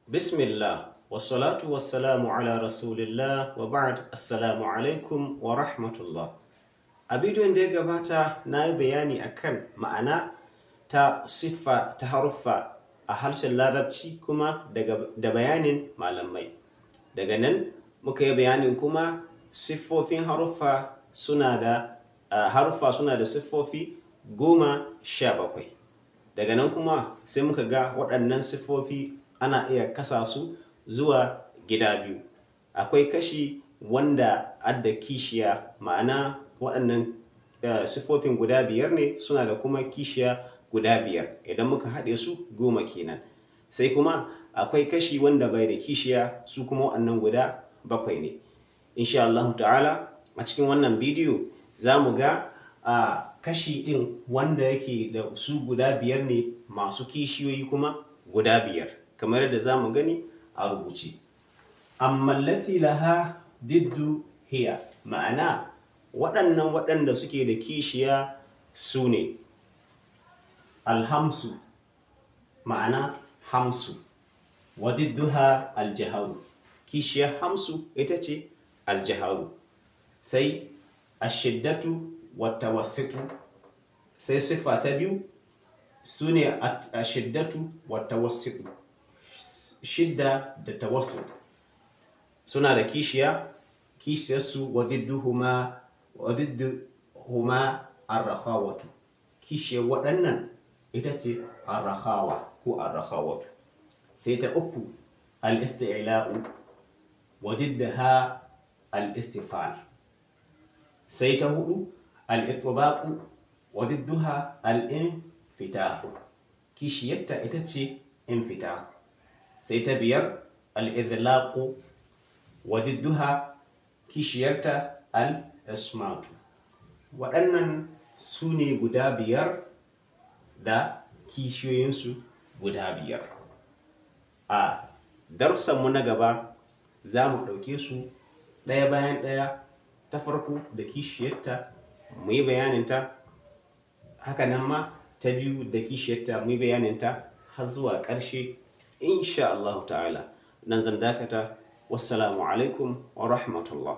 Bismillah, wassalatu wassalamu ala rasulillah, wa ba'd, assalamu alaikum wa rahmatullah. A bidiyon da ya gabata na yi bayani akan ma'ana ta siffa ta haruffa a harshen Larabci, kuma da bayanin malamai. Daga nan muka yi bayanin kuma siffofin haruffa suna da haruffa suna da siffofi 17. Daga nan kuma sai muka ga waɗannan siffofi ana iya kasa su zuwa gida biyu. Akwai kashi wanda adda kishiya, ma'ana waɗannan siffofin guda biyar ne, suna da kuma kishiya guda biyar. Idan muka haɗe su, 10 kenan. Sai kuma akwai kashi wanda bai da kishiya, su kuma waɗannan guda bakwai ne. Insha Allah ta'ala, a cikin wannan bidiyo za mu ga a kashi ɗin wanda yake da su guda biyar ne, masu kishiyoyi kuma guda biyar, kamar yadda za mu gani a rubuce. Amma allati laha diddu hiya, ma'ana waɗannan waɗanda suke da kishiya su ne alhamsu, ma'ana hamsu, wa didduha aljaharu, kishiyar hamsu ita ce aljaharu. Sai ashiddatu wa tawassitu. Sai siffa ta biyu su ne ashiddatu wa tawassitu, shidda da tawassut suna da kishiya, kishiyarsu wa didduhuma arrakhawatu, kishiyar waɗannan ita ce arrakhawa ko arrakhawatu. Sai ta uku, al-isti'la'u, wa diddaha al-istifal. Sai ta hudu, al-itbaqu, wa didduha al-infitahu, kishiyarta ita ce infitahu. Sai ta biyar, al-idlaqu, wa didduha, kishiyarta al-ismatu. Waɗannan su ne guda biyar da kishiyoyinsu guda biyar. A darussanmu na gaba za mu ɗauke su ɗaya bayan ɗaya, ta farko da kishiyarta mu yi bayaninta, haka nan ma ta biyu da kishiyarta mu yi bayaninta, har zuwa ƙarshe insha Allah ta'ala. Nan zan dakata. Wassalamu alaikum wa rahmatullah.